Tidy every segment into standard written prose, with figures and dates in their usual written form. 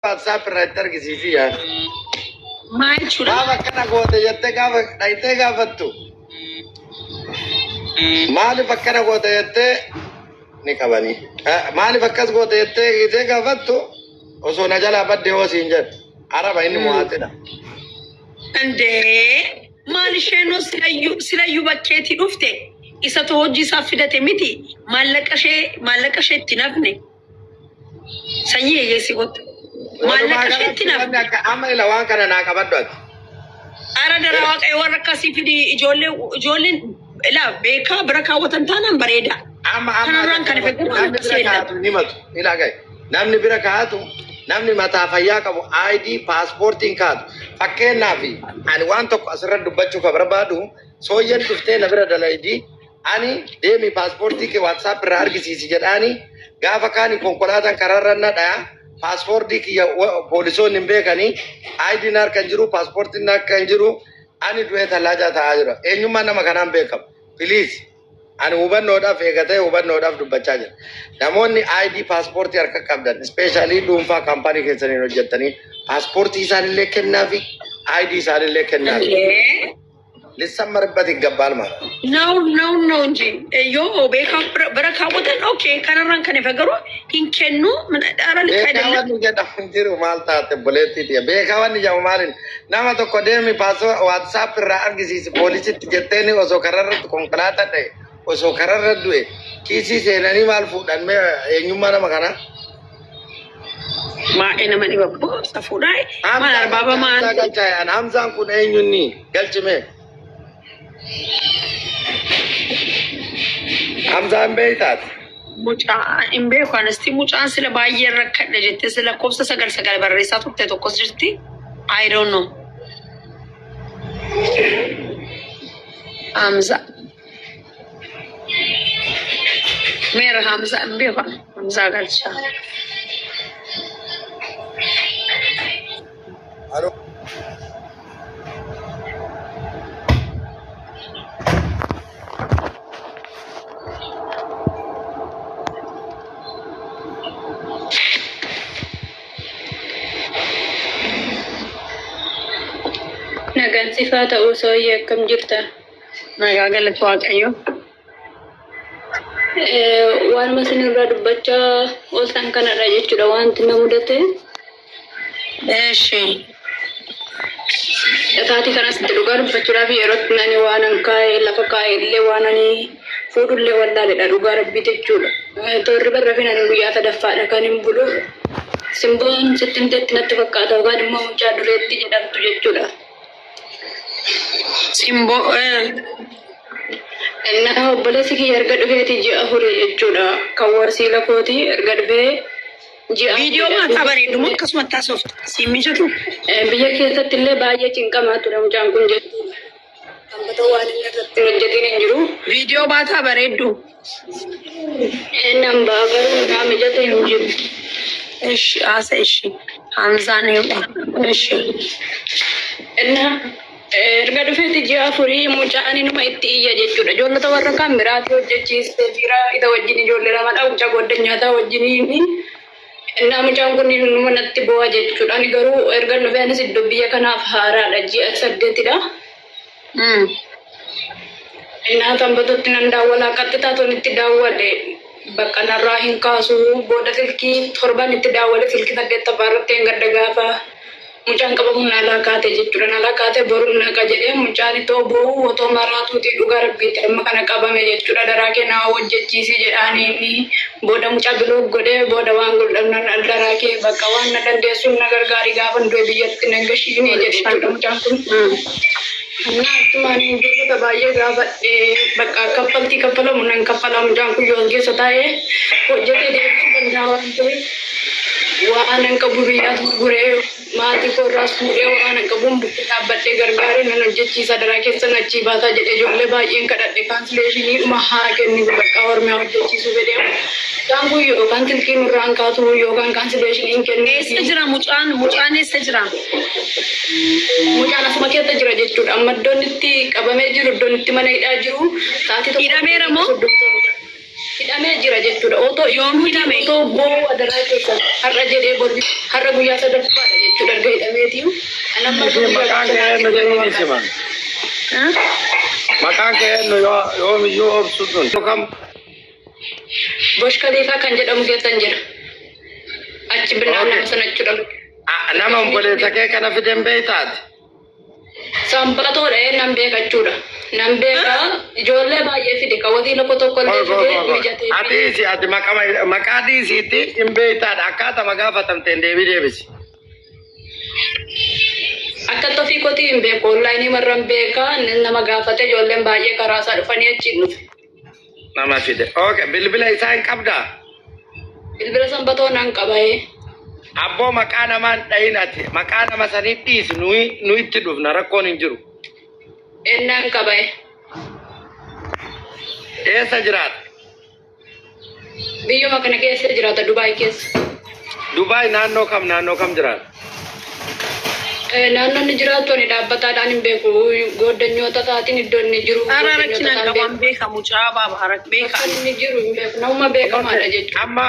WhatsApp irraa itti argisiisi yaa. Maal jechuudha? Gaafa akkana goote jettee gaafa dhayitee gaafattu. Maaliif akkana goote jettee ni qabanii. Maaliif akkas goote jettee gisee gaafattu osoo na jalaa badde hoo siin jedhu. Araba inni mo'aatedha. Indee maal isheenoo silayyuu bakkeetii dhufte isatu hojii isaa fidate miti maallaqa ishee itti nafne sanyii hiyyeessi gootu. Walumaa Maallaqa ishee itti galatti wanni nafne. akka amma ila waan kana naa qabadhu ati. Ara dara waaqayyo warra akkasii fidi ijoolleen ilaa beekaa bira kaawwatan taanaan bareeda. Amma amma Kanarraan kan ife garuu namni akkasii bira ellan. kaa'atu ni matu. Ni dhagaye. Namni bira kaa'atu namni mataa fayyaa qabu ID paaspoortiin kaa'atu. Fakkeenyaaf ani waan tokko asirra dubbachuu kan barbaadu sooyyeen dhuftee na bira dalaydii ani deemi paaspoortii kee WhatsApp irraa argisiisi jedhaani gaafa kaani konkolaataan karaarra na dhaya paaspoortii kiyya poolisoonni hin beekanii ID na harka hin jiru paaspoortiin na harka hin jiru ani du'ee tallaajaa taa'aa jira. Eenyummaan nama kanaan beekamu. Please. Ani hubannoodhaaf eegatee hubannoodhaaf dubbachaa jira. Namoonni ID paaspoortii harka qabdan, ispeeshaalii dhuunfaa kaampaanii keessaniin hojjettanii paaspoortii isaanillee kennaafi ID isaanillee kennaafi. Indee Lissammaribbat ይገባል ማለት ነው። ነው ነው ነው እንጂ yoo beekaa bira kaawwatan okay kanarraan kan ife garuu hin kennu ara ልክ Beekaa አይደለም. wanni jedhamu hin jiru maal taate obboleettii tiyya. Beekaa wanni jedhamu maaliin nama tokko deemi WhatsApp irraa argisiisi poolisitti jetteeni osoo kararratti konkolaataa dha'e osoo kararra du'e kiisii seenanii maal fuudhan mee eenyummaa nama kanaa? Baay'ee nama dhiba safuudhaa maal Hamzaa arbaaba galcha maal Hamzaa galcha an Hamzaan kun eenyunni galchime Hamzaan beeytaati. Mucaa hin beeku anasti mucaan sila baay'ee rakkadha jettee sila lakkoofsa 99 barreessaa turte tokkos jirti. I don't know. Hamza. Meera Hamza hin beeku Hamzaa galchaa. Aloo. Nagaan sifaa ta'uu sooyyee akkam jirta? Nagaa galatu Waaqayyo. Waanuma isin irraa dubbachaa ooltan kanadha jechuudha wanti na mudate. Eeshi. Taatii kanas itti dhugaa dubbachuudhaaf yerootti ani waan an kaa'e lafa kaa'e illee waan ani fuudhullee wallaaledha dhugaa rabbii jechuudha. Toorri barra fi ani guyyaa sadaffaadha kan hin bulu. Simboon sitti himteetti natti fakkaata yookaan immoo mucaa dureetti jedhamtu jechuudha. Simboo. Innaa obboleessi kiyya erga dhufeeti ji'a afurii jechuudha. Kan warsiila kooti erga dhufee ji'a Viidiyoo afuriidha. maataa bareedumoo akkasumatti haasofta. Siin mijatu. Biyya keessatti illee baay'ee cinqamaa ture mucaan kun jechuudha. Sanbata waan inni irratti hin hojjetiin hin jiru. Viidiyoo baataa bareeddu. Nan ba'a garuu naa mijate hin jiru. Ishi haasa ishi. Hamzaan eegaa. Ishi. Innaa erga dhufeeti ji'a afurii mucaan inuma itti iyya jechuudha. Ijoollota warra kaan biraatii hojjechiistee jira. Isa wajjin ijoollee lamadha. Mucaa godda wajjiniini. Innaa mucaan kun inuma natti bu'a jechuudha. Ani garuu erga dhufee anis iddoo biyya kanaaf haaraadha. Ji'a 8dha. Innaa sanbatatti nan daawwala qaxxitaa toon itti daawwale bakka narraa hin kaasu booda silkii torban itti daawwale silkii 8ffaa irratti hin gadda gaafa mucaan qabamu nalaa kaate jechuudha. Nalaa kaate boru naqa jedhee mucaan itoo boo'u otoo maraatuuti dhugaa rabbiitti amma kana qabame jechuudha. Daraa kee naa hojjechiisi jedhaanii booda mucaa biloo godhee booda waan godhamna daraa kee bakka waan na dandeessuun na gargaari gaafa du'e biyyatti nan gashiinee jedhe jechuudha mucaan kun. Innaa achumaan ijoollota baay'ee gaafadhee bakka kaffaltii kaffalamu nan kaffala mucaan kun yoo as keessa taa'ee hojjetee deebisuu danda'a waan ta'eef waan an qabu biyyaas gurguree maatii koo irraas fuudhee waan an qabuun bukkee dhaabbadhee gargaaree nan hojjechiisa daraa keessan achii baasaa jedhee ijoollee baay'een kadhadhe kaansileeshinii dhuma haa kenni bakka hormiyaa hojjechiisuu fedhee mucaan kun yookaan silkii nurraan kaatu yookaan kaansileeshinii hin Eessa kenneefi. jira mucaan? Mucaan eessa jira? Mucaan asuma keessa jira jechuudha. Amma iddoon itti qabamee jiru iddoon itti mana hidhaa jiru sa'aatii tokko Hidhameera moo? 37. Hidhamee jira jechuudha. Otoo Yoom hidhame? Otoo boo adaraa keessa har'a jedhee bor har'a guyyaa sadaffaadha jechuudha erga hidhameetiyu. Anamma Isheen maqaan kee eenyu jedhanii isima. Maqaan kee eenyu yoomiyyuu obsu sun. Kam Bosh Kaliifaa kan jedhamu keessan jira. Achi binnaan nama sana jechuudha. Nama obboleessa kee kana fiden beektaati. Sanbatoodha nan beeka jechuudha. Nan beeka, ijoollee baay'ee fide kaawwatii tokko tokko illee fide mijatee. Ati isi ati maqaa dhiisiitti hin beektaadha. Akkaatama gaafatamteen deebii deebisi. Akka ofii kootii hin beeku, onlaayinii marran beeka, nama gaafate, ijoolleen baay'ee karaa isaa dhufanii achiin dhufe. Nama fide. Okay, bilbila isaa hin qabdaa? Bilbila Sanbatoo nan qabaye. Abboo, maqaa namaan dhahin ati. Maqaa nama sanii dhiisi, nuyi nu itti dhufna, rakkoon hin jiru. Ennaan qabaye. Eessa jiraata? Biyyuma kana keessa jiraata, Dubaay keessa. Dubaay naannoo kam jiraata? Naannoo inni jiraatu ani dhaabbataadhaan hin beeku. Goddanyoota isaatiin iddoo inni jiru. Ara Goddanyoota rakkinaan isaan qaban beeku. beeka mucaa baaba beeka. Bakka inni jiru hin beeku. Namuma beekamaadha jechuudha. Amma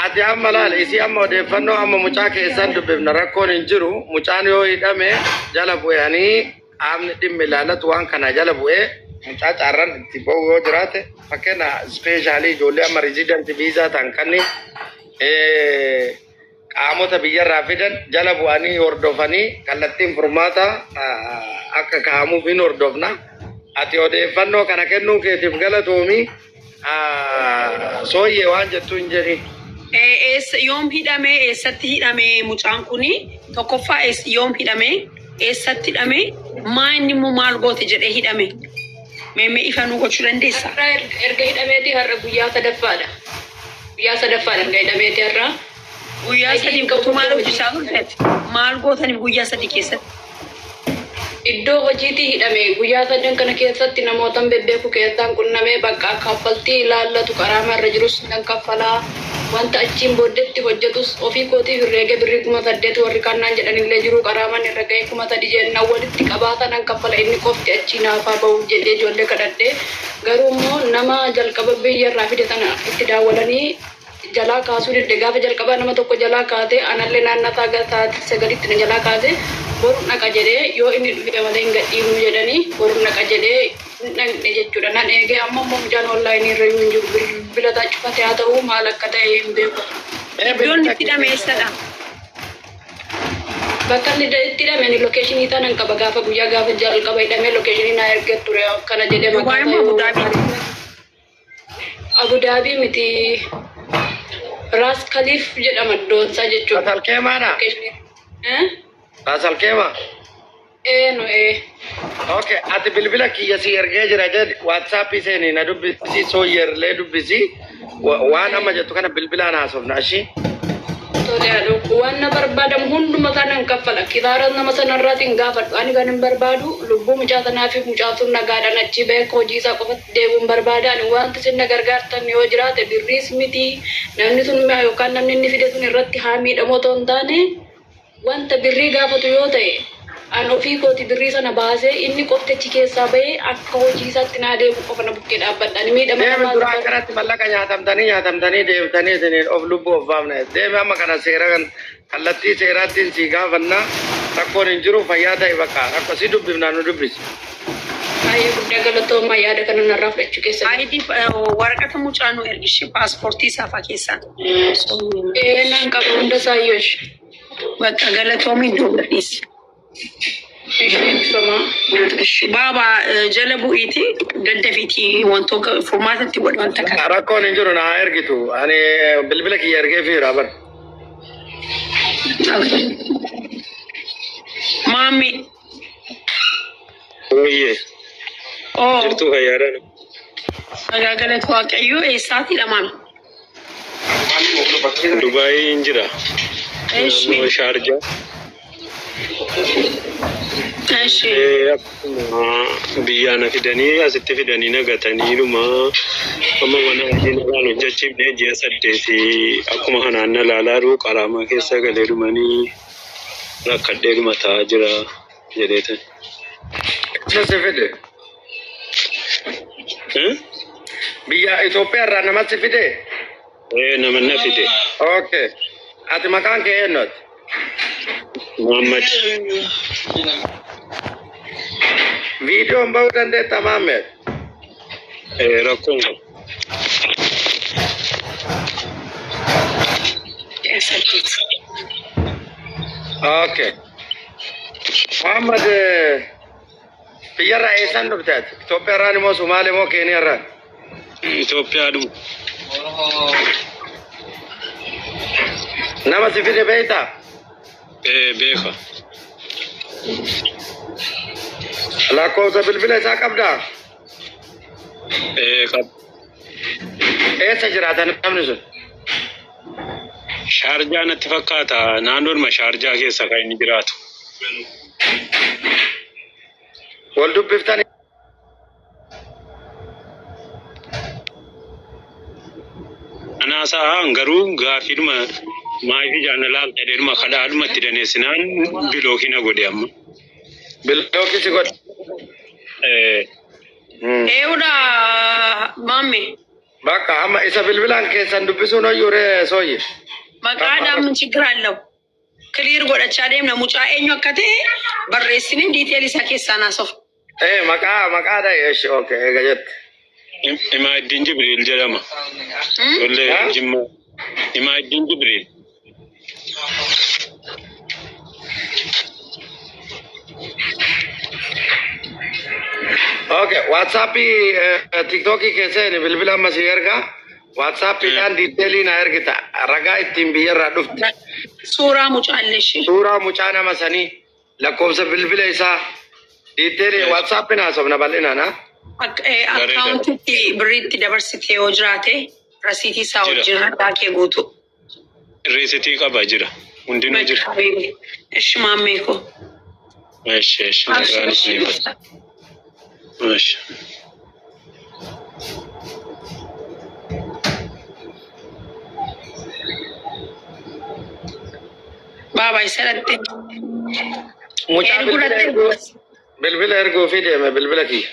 ati amma laal isii amma odeeffannoo amma mucaa keessan dubbifna, rakkoon hin jiru. Mucaan yoo hidhame jala bu'anii qaamni dhimmi ilaallatu waan kana jala bu'ee mucaa caarran itti ba'u yoo jiraate, fakkeenya specially ijoollee amma resident visa ta'an kan qaamota biyyarraa fidan jala bu'anii hordofanii kallattiin furmaata akka kaa'amuuf hin hordofna. Ati odeeffannoo kana kennuu keetiif galatoomii, sooyyee waan jettu hin jedhin. Eessa yoom hidhame, eessatti hidhame mucaan kuni? Tokkoffaa yoom hidhame, eessatti hidhame, maa inni immoo maal goote jedhee hidhame? Meemmee ifa nuu gochuu dandeessaa? Har'a erga hidhameeti har'a guyyaa sadaffaadha. Guyyaa sadaffaadha erga hidhameeti har'a. Guyyaa 3 guutuu maal hojjechaa turteeti? Maal gootaniif guyyaa 3 keessatti? Iddoo hojiitii hidhame. Guyyaa sadan kana keessatti namoota bebbeeku keessaan qunnamee bakka kaffaltii ilaallatu qaraama irra jirus nan kaffalaa. Wanta achiin booddeetti hojjetus ofii kootiif herreega birrii 8,000 warri kannaan jedhanillee jiru, qaraaman irra ga'e 3,000 jennaan walitti qabaata nan kaffala, inni qofti achii naafaa bahu jedhee ijoollee kadhadhee, garuu immoo nama jalqaba biyya irraa fide sana itti daawwalanii jalaa kaasuu didde. Gaafa jalqabaa nama tokko jalaa kaate, anallee naannataa sa'aatii 9tti na jalaa kaase. Boru naqa jedhee, yoo inni dhufe malee hin gadhiifnu jedhanii, boru naqa jedhee hin dhaqne jechuudha. Nan eegee, amma immoo mucaan onlaayinii irra iyyuu hin jiru, bilbila isaa cufate haa ta'u maal akka ta'e hin beeku. Iddoon itti hidhame eessadha? Bakka inni itti hidhame ani location isaa nan qaba. Gaafa guyyaa gaafa jalqaba hidhamee location naa ergee ture akkana jedhee. Dubaay moo Abu Dhaabii? Abu Dhaabii miti, Raas Kaliif jedhama iddoon isaa jechuudha. Rasalkeemaadha. Location. Eh? Rasalkeema. Ee, no ee. Okay, ati bilbila kiyya si ergee jira jedhi, WhatsAppii seenii na dubbisi, sooyyerlee dubbisi. Waan amma jettu kana bilbilaan haasofna ashii. Tole haadha, waan na barbaadamu hunduma isaa nan kaffala. Kitaara nama sanarraatiin gaafadhu. Ani kan hin barbaadu lubbuu mucaa sanaa fi mucaa sun nagaadhaan achi beeku hojii isaa qofatti deebi'uun barbaada. Ani wanti isin na gargaartan yoo jiraate birriis miti. Namni sun yookaan namni inni fide sun irratti haa miidhamu otoo hin taane, wanta birrii gaafatu yoo ta'e an ofii kooti birrii sana baasee inni qofti achi keessaa bahee akka hojii isaatti naa deemu qofa na bukkee dhaabbadha. Ani miidhama Deemi namaa dura akkanatti mallaqa nyaatamtanii nyaatamtanii deemtanii isiniin of lubbuu of baafna. Deemi, amma kana seera kan kallattii seeraattiin si gaafanna, rakkoon hin jiru, fayyaa ta'e, bakka rakkoo si dubbifnaa nu dubbisi. Baay'ee guddaa galatoomaa yaada kana narraa fudhachuu keessatti. ID, waraqata mucaa nu ergishi, paaspoortii isaa fa'aa keessaa. Ee, nan qaba hunda isaayyuu ishee. Bakka galatoomii iddoo gadhiisi. Ishee eebbifamaa. Baaba, jala bu'iiti daddafiitii wantoota furmaatatti godhe wanta kana. Rakkoon hin jiru, na haa ergitu. Ani bilbila kiyya ergee fiira bar. Maammi. Wayyee. Oo. Jirtuu, fayyaadhaan? Nagaa, galata Waaqayyoo. Eessaatiidha maami? Dubaayii hin jira. Naannoo Shaarjaa. Akkuma biyyaa na fidanii asitti fidanii nagatanii dhuma amma mana hojii narraan hojjechiifne ji'a 8 akkuma kanaan na laalaa jiru, qaraamaa keessa galee dhumanii rakkadhee dhuma taa'aa jira jedheetan. Isa si fide. Biyya Itoophiyaa irraa namatti fide? Nama na fide. Okay. Ati maqaan kee eenyuti? Muhammad. Viidiyoon bahuu dandeetta Maammed? Rakkoon qabu. Okay. Muhammad, biyyarraa eessaan dhufte ati? Itoophiyaa irraan immoo Sumaalee moo Keeniyaa irraan? Itoophiyaa dhuma. Nama si fide beektaa? Beeka. Lakkoofsa bilbila isaa qabdaa? Qaba. Eessa jiraata namni sun? Shaarjaa natti fakkaata. Naannoodhuma Shaarjaa keessa kan inni jiraatu. Wal dubbiftanii? Anaasaa garuu gaaffiidhuma maayii ijaan ilaalta jedhuma kadhaadhuma itti daneessinaan bilookii na godhe amma. Bilookii si godhe. Eewudha maamme. Bakka amma isa bilbilaan keessan dubbisuun hoyyuu sooyye. Maqaadhaan ምን ችግር አለው? Clear godhachaa deemna. Mucaa eenyu akka ta'e barreessine detail isaa keessaan haasofna. Maqaa maqaadha eeshi, okay, eega jette. Imaaddiin Jibriil jedhama. Ijoollee Jimmaa. Imaaddiin Jibriil. Okay, WhatsAppii, TikTokii keesseen bilbila amma si ergaa. WhatsAppiidhaan detailii na ergita. Ragaa ittiin biyyarraa dhufte. Suuraa mucaallee ishee. Suuraa mucaa nama sanii, lakkoofsa bilbila isaa, detailii WhatsAppiin haasofna bal'inaan. Akkaawuntiitti birriitti dabarsitee yoo jiraate rasiitii isaa wajjin ragaa kee guutu. Risiitii qaba, jira. Hundinuu jira. Ishi maammee koo. Eshi eshi, nagaan isiniif. Eshi. Baabaa isa dhatte. Mucaa Erguu bilbila dhatte. erguu bilbila erguu fi deeme bilbila kiyya.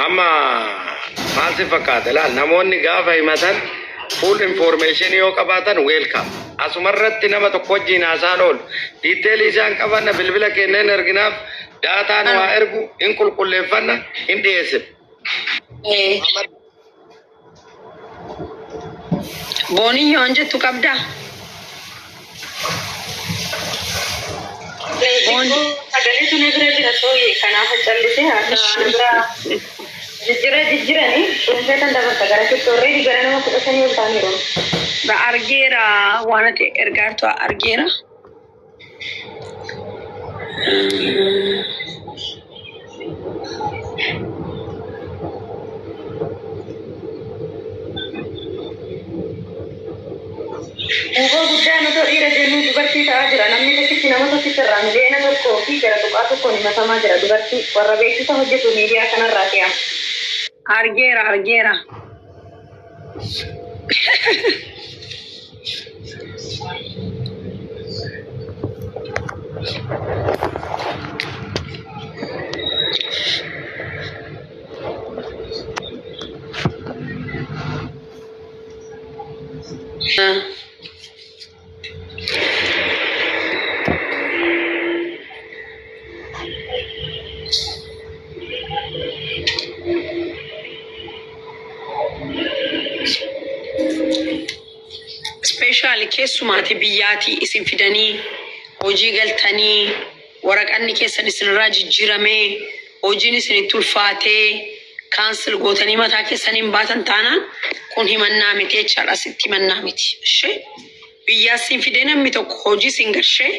Amma maal si fakkaata laal, namoonni gaafa himatan full information yoo qabaatan welcome. Asumarratti nama tokko wajjin haasaan oolu. Detailii isaan qabanna, bilbila kenneen erginaaf, daataan waa ergu hin qulqulleeffanna, hin dhiyeessine. Boonii yoon jettu qabdaa? Sagalee tuni bira jira sooyye, kanaaf callisee haasawaa bira jijjiira jijjiiranii dhuunfee kan dabarsa gara kittoorree gara nama 15 ol ta'aniiru. Argeera, waan ati ergaartu argeera. Huuboo guddaan otoo dhiira jennuu dubartii ta'aa jira. Namni tokkichi nama tokkicha irraa miliyoona 1 fi gara tuqaa tokkoon himatamaa jira. Dubartii warra beeksisa hojjetu miidiyaa kanarraa fe'ama. Argeera, argeera. Special keessumaati biyyaatii isin fidanii hojii galtanii, waraqanni keessan isinirraa jijjiiramee, hojiin isinitti ulfaatee, cancel gootanii mataa keessaniin baatan taanaan kun himannaa miti jechaadha, asitti himannaa miti. Ishee biyyaa isin fidee namni tokko hojii isin gashee,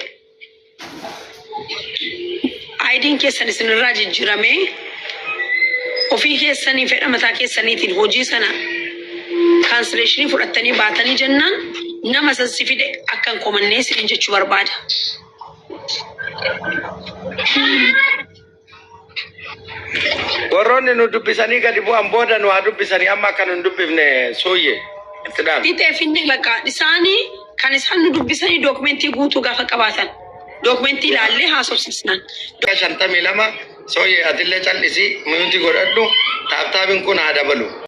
IDn keessan isinirraa jijjiiramee, ofii keessanii fedha mataa keessaniitiin hojii sana cancellationii fudhattanii baatanii jennaan nama san si fide akka hin komannee isiniin jechuu barbaada. Warroonni nu dubbisanii gadi bu'an booda nu haa dubbisanii, amma akka nu hin dubbifne sooyye itti dhaami. Fixee finne, bakka isaanii kan isaan nu dubbisanii dookumentii guutuu gaafa qabaatan dookumentii ilaallee haasofsiisnaan. 52. Sooyyee, atillee cal'isii mute godhadhu, tap tapiin kun haa dabalu.